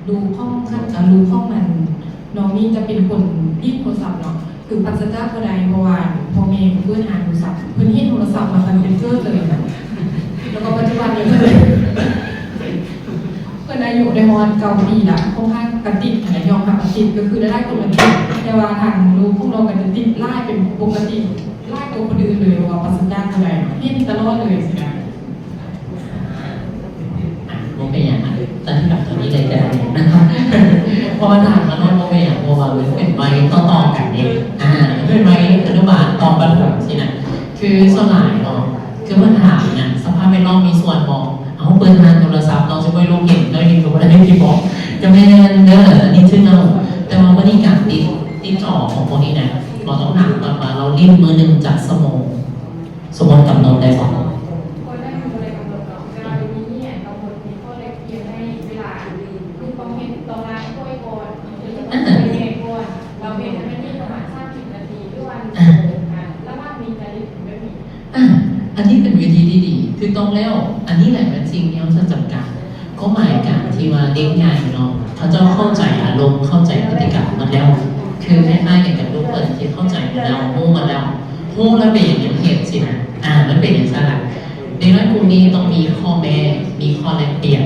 ລູກຂອງ ເອີ ລູກຂອງອັນນ້ອງນີ້ຈະເປັນຄົນຕິດໂທລະສັບເນາະ ຄືປາສະຈາກບໍ່ໄດ້ ເພາະວ່າພໍ່ແມ່ເພິ່ນເປີດຮ້ານໂທລະສັບ ເພິ່ນເຫັນໂທລະສັບມາ ເພິ່ນເກີດເລີຍ ແລ້ວກໍປັດຈຸບັນນີ້ເພິ່ນ ເພິ່ນອາຍຸໄດ້ຮອດເກົ້າປີລະ ຂ້ອນຂ້າງກະຕິດຫັ້ນແຫຼະ ຍອມຮັບວ່າຕິດ ກໍຄືຫຼາຍໆຄົນກະຕິດ ແຕ່ວ່າທາງລູກຂອງນ້ອງກໍຈະຕິດຫຼາຍເປັນປົກກະຕິ ຫຼາຍກວ່າຄົນອື່ນເລີຍ ເພາະວ່າປາສະຈາກບໍ່ໄດ້ ເຫັນຕະຫຼອດເລີຍຊີ້ນະ. ບໍ່ເປັນຫຍັງ ອະ ຕັດທີ່ຫຼັງຕົວນີ້ໄດ້ກໍໄດ້ນະ ເພາະວ່າຖາມມາໂລດ ບໍ່ເປັນຫຍັງ ເພາະວ່າມັນເປັນໄວຕໍ່ໆກັນເດ້ ອາ ເປັນໄວອະນຸບານຕໍ່ປະຖົມຊີ້ນະ ຄືສ່ວນຫຼາຍເນາະ ຄືເພິ່ນຖາມຫຍັງ ສະພາບແວດລ້ອມມີສ່ວນບໍ່? ເອົາ ເປີດຮ້ານໂທລະສັບ ນ້ອງຊິບໍ່ໃຫ້ລູກເຫັນໜ້ອຍໜຶ່ງກໍບໍ່ໄດ້ ແມ່ນບໍ່? ກໍແມ່ນເດີ ອັນນີ້ຖືກແລ້ວ ແຕ່ວ່າມື້ນີ້ການຕິດ ຕິດຈໍຂອງພວກນີ້ນະ ເຮົາຕ້ອງຖາມກ່ອນວ່າ ເຮົາຫຼິ້ນມື້ໜຶ່ງຈັກຊົ່ວໂມງ? ສົມມຸດກຳນົດໄດ້ບໍ່? ບໍ່ໄດ້ ບໍ່ໄດ້ກຳນົດເນາະ ແຕ່ວ່າດຽວນີ້ກຳນົດມີຂໍ້ແລກປ່ຽນໃຫ້ເວລາ ຄືຕ້ອງເຮັດ ຕ້ອງລ້າງຖ້ວຍກ່ອນ ຕ້ອງເຮັດແມ່ກ່ອນ ລາວເຮັດໃຫ້ມັນມີປະມານສາມສິບນາທີ ຫຼືວ່າ ອ່າ ລະຫວ່າງນີ້ຈະເຮັດແບບນີ້ ອ່າ ອັນນີ້ເປັນວິທີທີ່ດີ ຖືກຕ້ອງແລ້ວ ອັນນີ້ແຫຼະແມ່ນສິ່ງທີ່ເຮົາຈະຈຳກັດ. ຄວາມໝາຍການທີ່ວ່າເດັກໃຫຍ່ເນາະ ເຂົາເຈົ້າເຂົ້າໃຈອາລົມ ເຂົ້າໃຈພຶດຕິກຳໝົດແລ້ວ ຄືຄ້າຍໆກັນກັບລູກເພິ່ນທີ່ເຂົ້າໃຈໝົດແລ້ວ ຮູ້ໝົດແລ້ວ ຮູ້ແລ້ວເປັນຫຍັງຍັງເຮັດຊີ້ນະ ອາ ມັນເປັນຈັ່ງຊັ້ນລະ. ເດັກນ້ອຍກຸ່ມນີ້ຕ້ອງມີຂໍ້ແມ້ ມີຂໍ້ແລກປ່ຽນ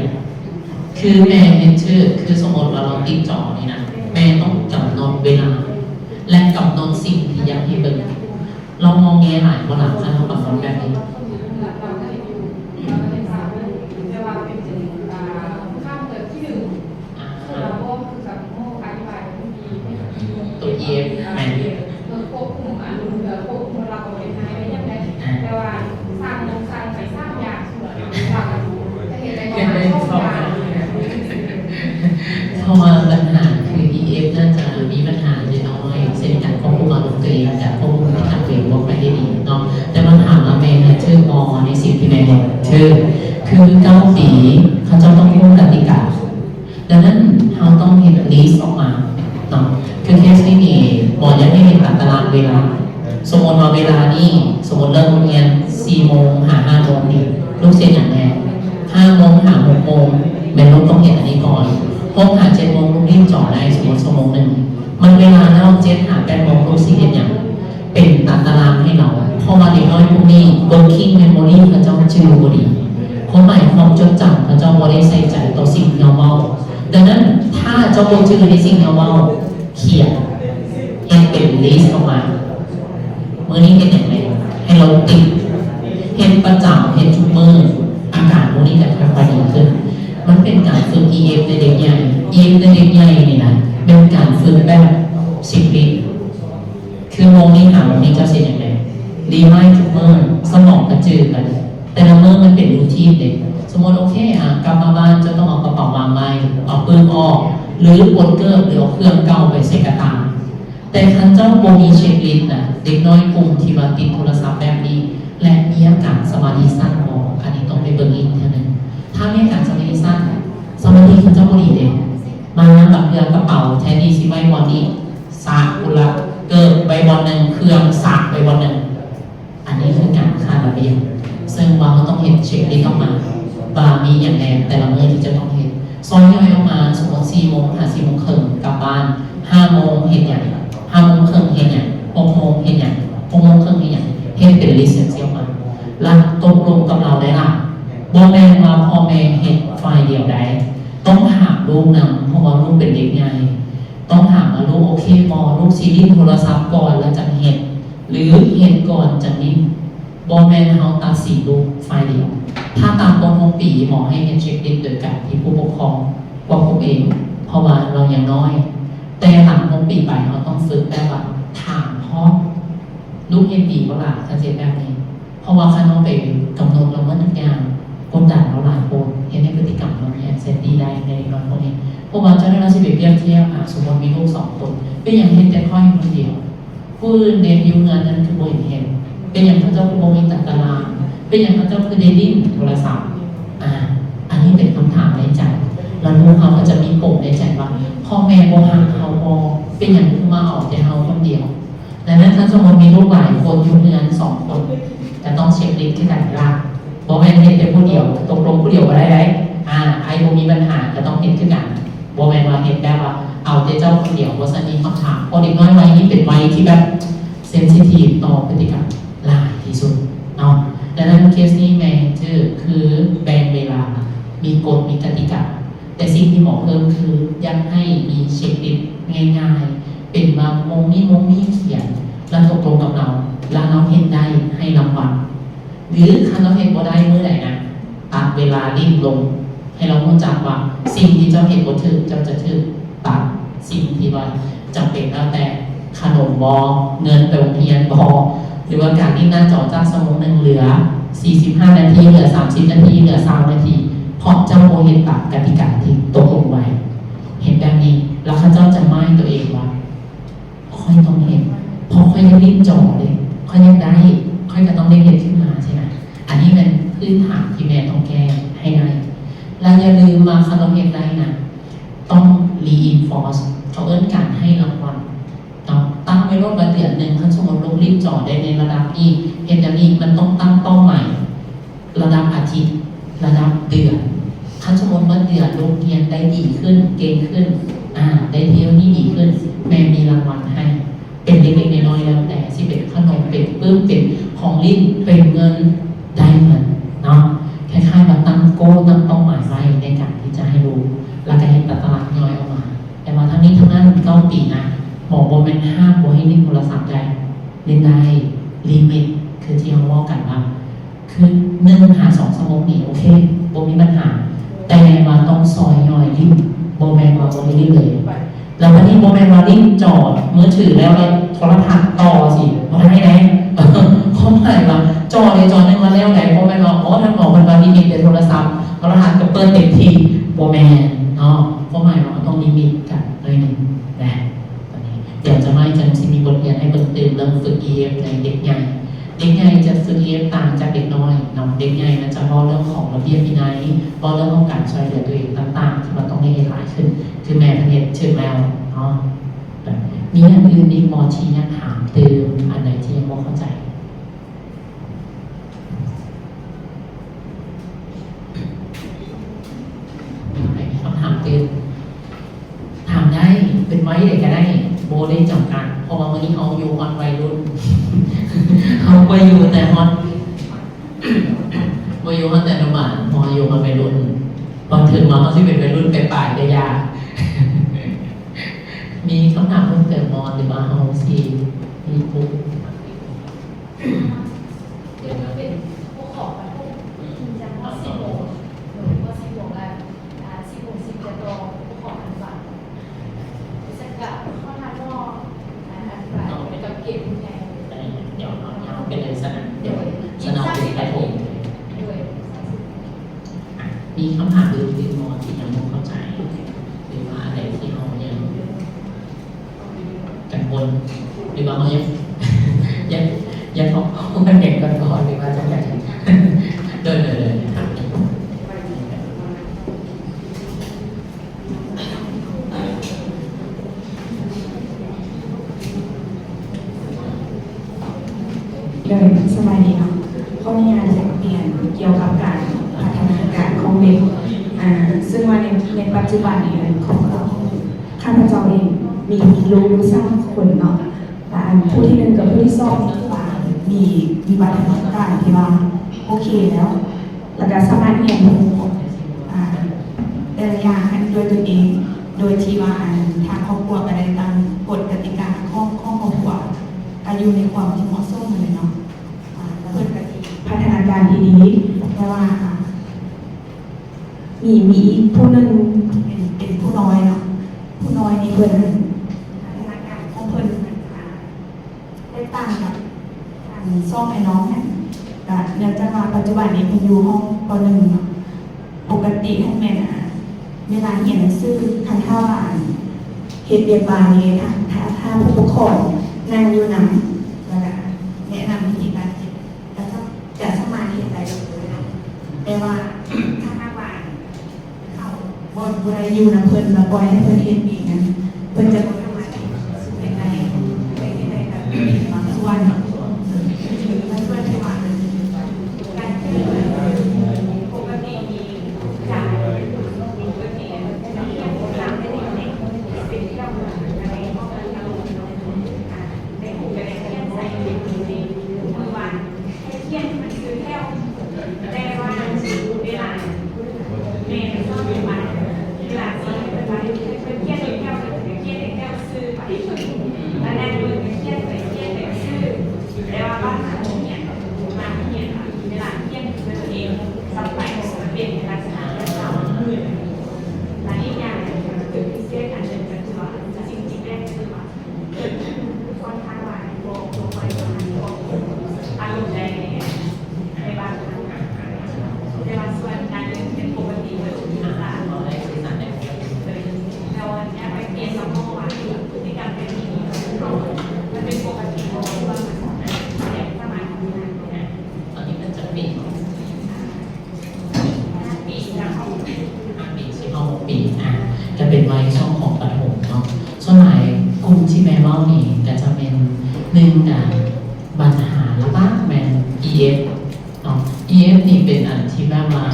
ຄືແມ່ເຮັດຖືກ ຄືສົມມຸດວ່າເຮົາຕິດຈໍນີ້ນະ ແມ່ຕ້ອງກຳນົດເວລາ ແລະ ກຳນົດສິ່ງທີ່ຢາກໃຫ້ເບິ່ງ. ລາວງໍແງຫຼາຍບໍ່ລະ ຄັນເຮົາກຳນົດແບບນີ້? ອ່າ ຕົວ E F ແມ່ນ ເພາະວ່າບັນຫາຄື E F ໜ້າຈະມີບັນຫາເລັກນ້ອຍ ເຊັ່ນການຄວບຄຸມອາລົມຕົວເອງ ການຄວບຄຸມພະຕິກຳຕົວເອງບໍ່ຄ່ອຍໄດ້ດີເນາະ ແຕ່ວ່າຖາມວ່າແມ່ເຮັດຖືກບໍ່ໃນສິ່ງທີ່ແມ່ເຮັດ? ຖືກ ຄືເກົ້າປີ ເຂົາເຈົ້າຕ້ອງຮູ້ກະຕິກາ ດັ່ງນັ້ນເຮົາຕ້ອງເຮັດ list ອອກມາເນາະ ຄືເຄສນີ້ນີ້ ໝໍຢາກໃຫ້ເຮັດຕາຕະລາງເວລາ ສົມມຸດວ່າເວລານີ້ ສົມມຸດເລີກໂຮງຮຽນສີ່ໂມງຫາຫ້າໂມງນີ້ ລູກຊິເຮັດຫຍັງແດ່? ຫ້າໂມງຫາຫົກໂມງ ແມ່ນລູກຕ້ອງເຮັດອັນນີ້ກ່ອນ ຫົກຫາເຈັດໂມງລູກຫຼິ້ນຈໍໄດ້ ສົມມຸດຊົ່ວໂມງໜຶ່ງ ໝົດເວລາແລ້ວ ເຈັດຫາແປດໂມງລູກຊິເຮັດຫຍັງ? ເປັນຕາຕະລາງໃຫ້ເຮົາ ເພາະວ່າເດັກນ້ອຍພວກນີ້ working memory ເຂົາເຈົ້າຈື່ບໍ່ດີ ຄວາມໝາຍຄວາມຈົດຈຳ ເຂົາເຈົ້າບໍ່ໄດ້ໃສ່ໃຈຕໍ່ສິ່ງທີ່ເຮົາເວົ້າ. ດັ່ງນັ້ນ ຖ້າເຈົ້າບໍ່ຈື່ໃນສິ່ງທີ່ເຮົາເວົ້າ ຂຽນ ເຮັດເປັນ list ອອກມາ ມື້ນີ້ເຮັດຫຍັງແດ່ ໃຫ້ເຮົາຕິດ ເຮັດປະຈຳ ເຮັດທຸກມື້ ອາການພວກນີ້ຈະຄ່ອຍໆດີຂຶ້ນ. ມັນເປັນການຝຶກ E F ໃນເດັກໃຫຍ່ E F ໃນເດັກໃຫຍ່ນີ້ນະ ແມ່ນການຝຶກແບບ checklist ຄືໂມງນີ້ຫາໂມງນີ້ເຈົ້າຊິເຮັດຫຍັງແດ່ remind ທຸກມື້ ສະໝອງກະຈື່ໄປ ແຕ່ລະມື້ມັນເປັນ routine ເດ້ ສົມມຸດ ໂອເຄ ອາ ກັບມາບ້ານເຈົ້າຕ້ອງເອົາກະເປົາວາງໄວ້ ເອົາປຶ້ມອອກ ຫຼື ປົດເກີບ ຫຼື ເອົາເຄື່ອງເກົ່າໄປໃສ່ກະຕ່າ ແຕ່ຄັນເຈົ້າບໍ່ມີ checklist ນະ ເດັກນ້ອຍກຸ່ມທີ່ວ່າຕິດໂທລະສັບແບບນີ້ ແລະ ມີອາການສະມາທິສັ້ນບໍ່ ອັນນີ້ຕ້ອງໄປເບິ່ງອີກເທື່ອໜຶ່ງ. ຖ້າມີອາການສະມາທິສັ້ນ ສະມາທິເຂົາເຈົ້າບໍ່ດີເດ້ ມາບາງເທື່ອກະເປົາແທນທີ່ຊິໄວ້ບ່ອນນີ້ ສາກພຸ້ນລະ ເກີບໄວ້ບ່ອນໜຶ່ງ ເຄື່ອງສາກໄວ້ບ່ອນໜຶ່ງ ອັນນີ້ຄືການຂາດລະບຽບ ເຊິ່ງວ່າເຮົາຕ້ອງເຮັດ checklist ອອກມາ ວ່າມີຫຍັງແດ່ແຕ່ລະມື້ທີ່ຈະຕ້ອງເຮັດ ຊອຍຍ່ອຍອອກມາ ສົມມຸດສີ່ໂມງຫາສີ່ໂມງເຄິ່ງກັບບ້ານ ຫ້າໂມງເຮັດຫຍັງ ຫ້າໂມງເຄິ່ງເຮັດຫຍັງ ຫົກໂມງເຮັດຫຍັງ ຫົກໂມງເຄິ່ງເຮັດຫຍັງ ເຮັດເປັນ list ຈັ່ງຊີ້ອອກມາ ລະຕົກລົງກັບລາວໄດ້ລະ ບໍ່ແມ່ນວ່າພໍ່ແມ່ເຮັດຝ່າຍດຽວໄດ້ ຕ້ອງຖາມລູກນຳ ເພາະວ່າລູກເປັນເດັກໃຫຍ່ ຕ້ອງຖາມວ່າລູກໂອເຄບໍ່ ລູກຊິຫຼິ້ນໂທລະສັບກ່ອນລະຈັ່ງເຮັດ ຫຼື ເຮັດກ່ອນຈັ່ງຫຼິ້ນ ບໍ່ແມ່ນເຮົາຕັດສິນລູກຝ່າຍດຽວ. ຖ້າຕ່ຳກວ່າຫົກປີ ໝໍໃຫ້ເຮັດ checklist ໂດຍການທີ່ຜູ້ປົກຄອງຄວບຄຸມເອງ ເພາະວ່າລາວຍັງນ້ອຍ ແຕ່ຫຼັງຫົກປີໄປ ເຮົາຕ້ອງຝຶກແບບວ່າຖາມພ້ອມ ລູກເຮັດດີບໍ່ລະ ຄັນເຮັດແບບນີ້ ເພາະວ່າຄັນເຮົາໄປກຳນົດລະເມີດທຸກຢ່າງ ກົດດັນລາວຫຼາຍໂພດ ເຮັດໃຫ້ພຶດຕິກຳລາວມີ anxiety ໄດ້ໃນເດັກນ້ອຍພວກນີ້ ເພາະວ່າເຈົ້ານັ້ນລາວຊິໄປປຽບທຽບ ອາ ສົມມຸດມີລູກສອງຄົນ ເປັນຫຍັງເຮັດແຕ່ຂ້ອຍຄົນດຽວ ຜູ້ອື່ນເດຢູ່ເຮືອນນັ້ນຄືບໍ່ເຫັນເຮັດ ເປັນຫຍັງເຂົາເຈົ້າຄືບໍ່ມີຕາຕະລາງ ເປັນຫຍັງເຂົາເຈົ້າຄືໄດ້ຫຼິ້ນໂທລະສັບ ອາ ອັນນີ້ເປັນຄຳຖາມໃນໃຈ ລະລູກເຮົາກໍຈະມີປົມໃນໃຈວ່າ ພໍ່ແມ່ບໍ່ຮັກເຮົາບໍ່ ເປັນຫຍັງຄືມາເອົາແຕ່ເຮົາຄົນດຽວ. ດັ່ງນັ້ນ ຄັນສົມມຸດມີລູກຫຼາຍຄົນຢູ່ເຮືອນສອງຄົນ ກະຕ້ອງ checklist ຄືກັນລະ ບໍ່ແມ່ນເຮັດແຕ່ຜູ້ດຽວ ຕົກລົງຜູ້ດຽວບໍ່ໄດ້ໃດ ອາ ອ້າຍບໍ່ມີບັນຫາ ກະຕ້ອງເຮັດຄືກັນ ບໍ່ແມ່ນ ເຮັດແບບວ່າເອົາແຕ່ເຈົ້າຄົນດຽວ ບໍ່ຊັ້ນມີຄຳຖາມ ເພາະເດັກນ້ອຍໄວນີ້ເປັນໄວທີ່ແບບເຊັນຊິທີບຕໍ່ພຶດຕິກຳຫຼາຍທີ່ສຸດເນາະ. ດັ່ງນັ້ນເຄສນີ້ແມ່ຈື່ຄືແບ່ງເວລາ ມີກົດມີກະຕິກາ ແຕ່ສິ່ງທີ່ໝໍເພີ່ມຄືຢາກໃຫ້ມີເຊັກລິດງ່າຍໆ ເປັນວ່າໂມງນີ້ໂມງນີ້ຂຽນ ແລ້ວຕົກລົງກັບລາວ ແລ້ວລາວເຮັດໄດ້ໃຫ້ລາງວັນ ຫຼືຄັນລາວເຮັດບໍ່ໄດ້ມື້ໃດນະ ຕັດເວລາຫຼິ້ນລົງ ໃຫ້ລາວຮູ້ຈັກວ່າສິ່ງທີ່ເຈົ້າເຮັດບໍ່ຖືກ ເຈົ້າຈະຖືກຕັດ ສິ່ງທີ່ວ່າຈຳເປັນ ແລ້ວແຕ່ຂະໜົມບໍ ເງິນໄປໂຮງຮຽນບໍ ຫຼືວ່າການຫຼິ້ນໜ້າຈໍຈາກຊົ່ວໂມງໜຶ່ງເຫຼືອສີ່ສິບຫ້ານາທີ ເຫຼືອສາມສິບນາທີ ເຫຼືອຊາວນາທີ ເພາະເຈົ້າບໍ່ເຮັດຕາມກະຕິກາທີ່ຕົກລົງໄວ້. ເຮັດແບບນີ້ ແລ້ວເຂົາເຈົ້າຈະໝາຍຕົວເອງວ່າ ຂ້ອຍຕ້ອງເຮັດ ເພາະຂ້ອຍຢາກຫຼິ້ນຈໍເດ້ ຂ້ອຍຢາກໄດ້ ຂ້ອຍກໍຕ້ອງໄດ້ເຮັດຂຶ້ນມາຊີ້ນະ. ອັນນີ້ແມ່ນພື້ນຖານທີ່ແມ່ຕ້ອງແກ້ໃຫ້ໄດ້. ແລ້ວຢ່າລືມວ່າຄັນເຮົາເຮັດໄດ້ນະ ຕ້ອງ reinforce ເຂົາເອີ້ນການໃຫ້ລາງວັນເນາະ. ຕັ້ງໄວ້ໂລດວ່າເດືອນໜຶ່ງ ຄັນສົມມຸດລູກຫຼິ້ນຈໍໄດ້ໃນລະດັບນີ້ ເຮັດແນວນີ້ ມັນຕ້ອງຕັ້ງເປົ້າໝາຍ ລະດັບອາທິດ ລະດັບເດືອນ. ຄັນສົມມຸດວ່າເດືອນລູກຮຽນໄດ້ດີຂຶ້ນ ເກັ່ງຂຶ້ນ ອາ ໄດ້ເທວນີ້ດີຂຶ້ນ ແມ່ມີລາງວັນໃຫ້ ເປັນເລັກໆນ້ອຍໆ ແລ້ວແຕ່ ຊິເປັນຂະໜົມ ເປັນປຶ້ມ ເປັນຂອງຫຼິ້ນ ເປັນເງິນ ໄດ້ໝົດເນາະ. ຄ້າຍໆວ່າຕັ້ງໂກ ຕັ້ງເປົ້າໝາຍໄວ້ໃນການທີ່ຈະໃຫ້ຮູ້ ແລ້ວກໍເຮັດຕາຕະລາງຍ່ອຍອອກມາ. ແຕ່ວ່າທັງນີ້ທັງນັ້ນ ເກົ້າປີນະ ໝໍບໍ່ແມ່ນຫ້າມບໍ່ໃຫ້ຫຼິ້ນໂທລະສັບໄດ້ ຫຼິ້ນໄດ້ ລິມິດ ຄືທີ່ເຮົາເວົ້າກັນວ່າ ຄືໜຶ່ງຫາສອງຊົ່ວໂມງນີ້ໂອເຄ ບໍ່ມີບັນຫາ ແຕ່ວ່າຕ້ອງຊອຍຍ່ອຍຫຼິ້ນ ບໍ່ແມ່ນວ່າບໍ່ໄດ້ຫຼິ້ນເລີຍ. ແລ້ວບັດນີ້ບໍ່ແມ່ນວ່າຫຼິ້ນຈໍມືຖືແລ້ວ ແລ້ວໂທລະທັດຕໍ່ຊີ້ ບໍ່ໄດ້ໃດ. ຄວາມໝາຍວ່າຈໍໃດຈໍໜຶ່ງມາແລ້ວໃດ ບໍ່ແມ່ນວ່າ ໂອ້ ທ່ານໝໍເພິ່ນວ່າລິມິດແຕ່ໂທລະສັບ ໂທລະທັດກໍເປີດເຕັມທີ່ ບໍ່ແມ່ນເນາະ. ຄວາມໝາຍວ່າເຮົາຕ້ອງລິມິດກັນໜ້ອຍໜຶ່ງນະ. ຕອນນີ້ດຽວຈະມາ ຈະຊິມີບົດຮຽນໃຫ້ເບິ່ງຕື່ມ ເລື່ອງຝຶກ EF ໃນເດັກໃຫຍ່. ເດັກໃຫຍ່ຈະຝຶກ EF ຕ່າງຈາກເດັກນ້ອຍເນາະ. ເດັກໃຫຍ່ມັນຈະເວົ້າເລື່ອງຂອງລະບຽບວິໄນ ເວົ້າເລື່ອງຂອງການຊ່ວຍເຫຼືອຕົວເອງຕ່າງໆ ທີ່ວ່າຕ້ອງໄດ້ເຮັດຫຼາຍຂຶ້ນ ຄືແມ່ເພິ່ນເຮັດຖືກແລ້ວເນາະ. ມີຢ່າງອື່ນອີກບໍ່ທີ່ຢາກຖາມຕື່ມ ອັນໃດທີ່ຍັງບໍ່ເຂົ້າໃຈ? ໃຜມີຄຳຖາມຕື່ມ? ຖາມໄດ້ ເປັນໄວໃດກໍໄດ້ ບໍ່ໄດ້ຈຳກັດ ເພາະວ່າມື້ນີ້ເຮົາຢູ່ຮອດໄວລຸ້ນ ເຮົາບໍ່ຢູ່ແຕ່ຮອດ ບໍ່ຢູ່ຮອດແຕ່ອະນຸບານ ເຮົາຢູ່ຮອດໄວລຸ້ນ ບາງເທື່ອມາເຮົາຊິເປັນໄວລຸ້ນປາຍໆ ກໍຢ່າ. ມີຄຳຖາມເພີ່ມເຕີມບໍ່ ຫຼືວ່າເຮົາຊິມີປຸບ? ເປັນຜູ້ປກຄອງປະຖົມ ຈາກ ມ.ສີ່ໂມງ ໂດຍ ມ.ສີ່ໂມງ ແລະ ອ່າ ສີ່ໂມງສິບຈະຕໍ່ຜູ້ປກຄອງອະນຸບານ. ເຊິ່ງກະຂ້ອນຂ້າງກໍ ອ່າ ອະທິບາຍກ່ຽວກັບເກມຜູ້ໃຫຍ່ ເປັນສະໜາມ ໂດຍ ສະໜາມເປັນປະຖົມ ໂດຍ ມີຄຳຖາມອື່ນໆບໍ່ທີ່ຍັງບໍ່ເຂົ້າໃຈ ຫຼືວ່າອັນໃດທີ່ເຮົາຍັງ ກັງວົນ ຫຼືວ່າເຮົາຢາກ ຢາກ ຢາກເວົ້າກັນແດ່ກ່ອນບໍ່ ຫຼືວ່າຈັ່ງໃດ? ໂດຍ ໂດຍ ໂດຍ ໂດຍ ສະບາຍດີເນາະ. ຂໍອະນຸຍາດແລກປ່ຽນກ່ຽວກັບການພັດທະນາການຂອງເດັກ ອ່າ ເຊິ່ງວ່າໃນ ໃນປັດຈຸບັນນີ້ ຂອງ ຂ້າພະເຈົ້າເອງມີ ມີລູກຢູ່ສາມຄົນເນາະ ແລະ ອັນຜູ້ທີໜຶ່ງກັບຜູ້ທີສອງນີ້ຖືວ່າມີ ມີວັດທະນາການທີ່ວ່າໂອເຄແລ້ວ ແລ້ວກະສາມາດຮຽນຮູ້ ອ່າ ແຕ່ລະຢ່າງຫັ້ນດ້ວຍຕົນເອງ ໂດຍທີ່ວ່າ ອັນ ທາງຄອບຄົວກະໄດ້ຕັ້ງກົດກະຕິກາຂອງ ຂອງຄອບຄົວ ກະຢູ່ໃນຄວາມທີ່ເໝາະສົມຫັ້ນແຫຼະເນາະ ອ່າ ແລ້ວເພິ່ນກະຊິພັດທະນາການທີ່ດີ ແຕ່ວ່າ ອ່າ ມີ ມີອີກຜູ້ໜຶ່ງເປັນ ເປັນຜູ້ນ້ອຍເນາະ ຜູ້ນ້ອຍນີ້ເພິ່ນ ພັດທະນາການຂອງເພິ່ນ ແຕກຕ່າງກັບ ອັນ ສອງອ້າຍນ້ອງຫັ້ນ ກະເນື່ອງຈາກວ່າປັດຈຸບັນນີ້ເພິ່ນຢູ່ຫ້ອງ ປໍໜຶ່ງ ເນາະ ປົກກະຕິຫັ້ນແມ່ນ ອ່າ ເວລາຮຽນໜັງສື ຄັນຖ້າວ່າ ອັນ ເຮັດວຽກບ້ານນີ້ ຖ້າ ຖ້າ ຖ້າຜູ້ປົກຄອງນັ່ງຢູ່ນຳ ແລ້ວກະແນະນຳວິທີການເຮັດ ກະສາ ກະສາມາດເຮັດໄດ້ເລີຍເນາະ ແຕ່ວ່າຖ້າຫາກວ່າ ເຮົາບໍ່ ບໍ່ໄດ້ຢູ່ນຳເພິ່ນ ແລ້ວປ່ອຍໃຫ້ເພິ່ນເຮັດເອງນັ້ນ ເພິ່ນຈະບໍ່ສາມາດເຮັດໄດ້ ໄດ້ ໄດ້ແບບບາງສ່ວນ ບາງສ່ວນທີ່ວ່າ ການເຮັດ ປົກກະຕິ ການ ປົກກະຕິ ການເຮັດ ການເຮັດ ໄວຊ່ວງຂອງປະຖົມເນາະ. ສ່ວນຫຼາຍກຸ່ມທີ່ແມ່ເວົ້ານີ້ກໍຈະແມ່ນ ໜຶ່ງ ກະບັນຫາຫຼັກໆແມ່ນ ອີເອັຟ ເນາະ. ອີເອັຟ ນີ້ເປັນອັນທີ່ແບບວ່າ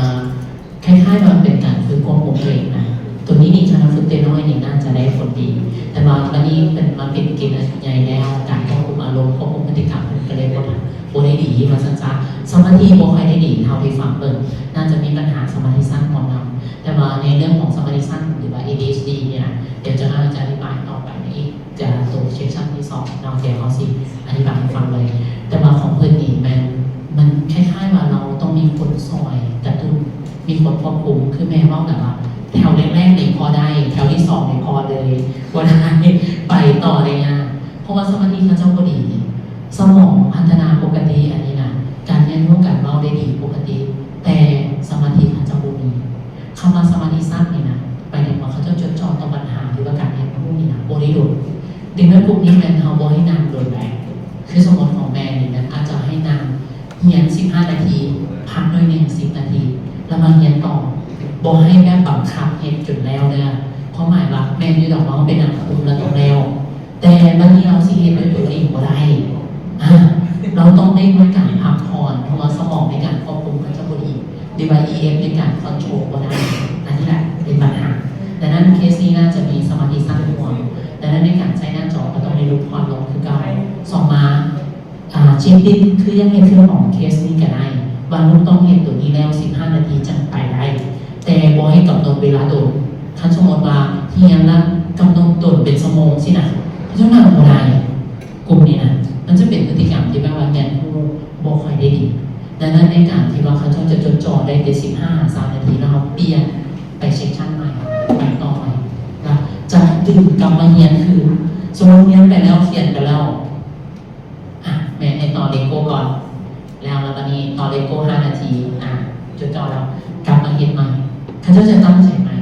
ຄ້າຍໆວ່າເປັນການຝຶກຄວບຄຸມເອງນະ. ໂຕນີ້ນີ້ຖ້ານັກຝຶກແຕ່ນ້ອຍນີ້ໜ້າຈະໄດ້ຜົນດີ, ແຕ່ວ່າບັດນີ້ເປັນ ມາເປັນເກນອາຍຸໃຫຍ່ແລ້ວ ການຄວບຄຸມອາລົມ ຄວບຄຸມພຶດຕິກຳ ເພິ່ນກໍເລີຍບໍ່ ບໍ່ໄດ້ດີວ່າຊັ້ນຊະ. ສະມາທິບໍ່ຄ່ອຍໄດ້ດີເທົ່າທີ່ຟັງເບິ່ງ, ໜ້າຈະມີບັນຫາສະມາທິສັ້ນພ້ອມນຳ. ແຕ່ວ່າໃນເລື່ອງຂອງສະມາທິສັ້ນ ຫຼືວ່າ ເອດີເອັດດີ ນີ້ນະ, ດຽວເຈົ້າໜ້າຈະອະທິບາຍຕໍ່ໄປໃນອີກ ຈະຕົງເຊັກຊັນທີສອງເນາະ, ດຽວເຮົາຊິອະທິບາຍໃຫ້ຟັງເລີຍ. ແຕ່ວ່າຂອງເພິ່ນນີ້ແມ່ນ ມັນຄ້າຍໆວ່າເຮົາຕ້ອງມີຄົນຊ່ອຍກະຕຸ້ນ, ມີຄົນຄວບຄຸມ. ຄືແມ່ເວົ້ານະວ່າ ແຖວແລກໆນີ້ພໍໄດ້, ແຖວທີສອງນີ້ພໍເລີຍ ບໍ່ໄດ້, ໄປຕໍ່ໄດ້ຍາກ ເພາະວ່າສະມາທິເຂົາເຈົ້າບໍ່ດີ. ສະໝອງພັດທະນາປົກກະຕິອັນນີ້ນະ, ການຮຽນຮູ້ການເວົ້າໄດ້ດີປົກກະຕິ, ແຕ່ສະມາທິເຂົາເຈົ້າບໍ່ມີ. ຄຳວ່າສະມາທິສັ້ນນີ້ນະ ໝາຍເຖິງວ່າເຂົາເຈົ້າຈົດຈ່ອງຕໍ່ບັນຫາ ຫຼືວ່າການຮຽນຮູ້ນີ້ນະ ບໍ່ໄດ້ດົນ. ເດັກນ້ອຍກຸ່ມນີ້ແມ່ນເຮົາບໍ່ໃຫ້ນັ່ງດົນໃດ. ຄືສົມມຸດຂອງແມ່ນີ້ນະ ອາດຈະໃຫ້ນັ່ງຮຽນສິບຫ້ານາທີ, ພັກໜ້ອຍໜຶ່ງສິບນາທີ ແລ້ວມາຮຽນຕໍ່. ບໍ່ໃຫ້ແບບບັງຄັບເຮັດຈົນແລ້ວເດີ. ຄວາມໝາຍວ່າແມ່ນຢູ່ດອກວ່າເຮົາໄປນັ່ງຄຸມແລ້ວຕ້ອງແລ້ວ, ແຕ່ບາດນີ້ເຮົາຊິເຮັດດ້ວຍຕົວເອງບໍ່ໄດ້. ອາ ເຮົາຕ້ອງໄດ້ມີການພັກຜ່ອນ, ເພາະວ່າສະໝອງໃນການຄວບຄຸມເຂົາເຈົ້າບໍ່ດີ ຫຼືວ່າ ອີເອັຟ ໃນການຄອນໂທຣບໍ່ໄດ້. ອັນນີ້ແຫຼະເປັນບັນຫາ. ດັ່ງນັ້ນເຄສນີ້ໜ້າຈະມີສະມາທິສັ້ນລວມ, ດັ່ງນັ້ນໃນການໃຊ້ໜ້າຈໍກໍຕ້ອງໄດ້ຫຼຸດຜ່ອນລົງຄືເກົ່າ. ສອງມາ ອາ ຊິຕິດຄືຍັງເຮັດຄືຂອງເຄສນີ້ກໍໄດ້, ວ່າລູກຕ້ອງເຮັດໂຕນີ້ແລ້ວສິບຫ້ານາທີຈັ່ງໄປໄດ້, ແຕ່ບໍ່ໃຫ້ກຳນົດເວລາດົນ. ຄັນສົມມຸດວ່າຮຽນລະກຳນົດດົນເປັນຊົ່ວໂມງຊີ້ນະ, ເຂົາເຈົ້ານັ່ງບໍ່ໄດ້. ກຸ່ມນີ້ນະ ມັນຈະເປັນພຶດຕິກຳທີ່ແບບວ່າຮຽນຮູ້ບໍ່ຄ່ອຍໄດ້ດີ. ດັ່ງນັ້ນໃນການທີ່ວ່າເຂົາເຈົ້າຈະຈົດຈ່ອໄດ້ແຕ່ສິບຫ້າຫາຊາວນາທີ ແລ້ວເຮົາປ່ຽນໄປເຊັກຊັນໃໝ່, ໄປຕໍ່ໃໝ່, ລະຈະດຶງກັບມາຮຽນຄື ສົມມຸດຮຽນໄປແລ້ວ, ຂຽນໄປແລ້ວ, ອາ ແມ່ໃຫ້ຕໍ່ເລໂກ້ກ່ອນ ແລ້ວ ແລ້ວບາດນີ້ຕໍ່ເລໂກ້ຫ້ານາທີ, ອາ ຈົດຈ່ອແລ້ວ ກັບມາເຮັດໃໝ່. ເຂົາເຈົ້າຈະຕັ້ງໃຈໃໝ່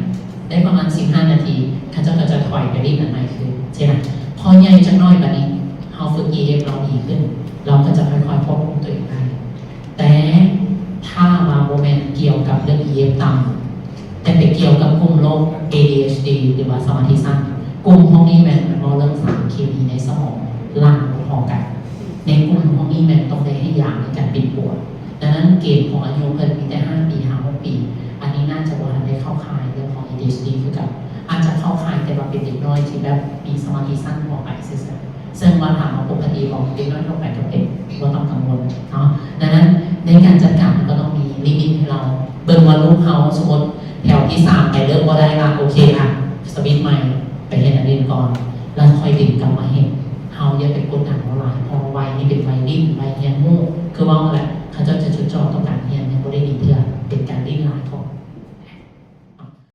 ໄດ້ປະມານສິບຫ້ານາທີ, ເຂົາເຈົ້າກໍຈະຖອຍໄປຫຼິ້ນອັນໃໝ່ຄືນຊີ້ນະ. ພໍໃຫຍ່ຈັກໜ້ອຍບາດນີ້ ເຮົາຝຶກ ອີເອັຟ ເຮົາດີຂຶ້ນ, ເຮົາກໍຈະຄ່ອຍໆຄວບຄຸມຕົວເອງໄດ້. ແຕ່ຖ້າວ່າບໍ່ແມ່ນກ່ຽວກັບເລື່ອງ ອີເອັຟ ຕ່ຳ, ແຕ່ໄປກ່ຽວກັບກຸ່ມໂລກ ເອດີເອັດດີ ຫຼືວ່າສະມາທິສັ້ນ, ກຸ່ມພວກນີ້ແມ່ນມັນເວົ້າເລື່ອງສານເຄມີໃນສະໝອງຫຼັ່ງບໍ່ພໍກັນ. ໃນກຸ່ມພວກນີ້ແມ່ນຕ້ອງໄດ້ໃຫ້ຢາໃນການປິ່ນປົວ. ດັ່ງນັ້ນເກນຂອງອາຍຸເພິ່ນມີແຕ່ຫ້າປີຫາຫົກປີ. ອັນນີ້ໜ້າຈະບໍ່ທັນໄດ້ເຂົ້າຂ່າຍເລື່ອງຂອງ ເອດີເອັດດີ ຄືກັນ. ອາດຈະເຂົ້າຂ່າຍແຕ່ວ່າເປັນເດັກນ້ອຍທີ່ແບບມີສະມາທິສັ້ນພໍໄປຊື່ໆ. ເຊິ່ງວ່າຖາມວ່າປົກກະຕິບໍ່ ເດັກນ້ອຍທົ່ວໄປກໍເປັນ, ບໍ່ຕ້ອງກັງວົນເນາະ. ດັ່ງນັ້ນໃນການຈັດການມັນກໍຕ້ອງມີລິມິດໃຫ້ເຮົາເບິ່ງວ່າລູກເຮົາ ສົມມຸດແຖວທີສາມໄປເລີ່ມບໍ່ໄດ້ລະ, ໂອເຄລະ ສະວິດໃໝ່ ໄປເຮັດອັນອື່ນກ່ອນ ແລ້ວຄ່ອຍດຶງກັບມາເຮັດ. ເຮົາຢ່າໄປກົດດັນເຂົາຫຼາຍ, ເພາະວ່າໄວນີ້ເປັນໄວຫຼິ້ນ, ໄວຮຽນຮູ້, ຄືເວົ້າແຫຼະ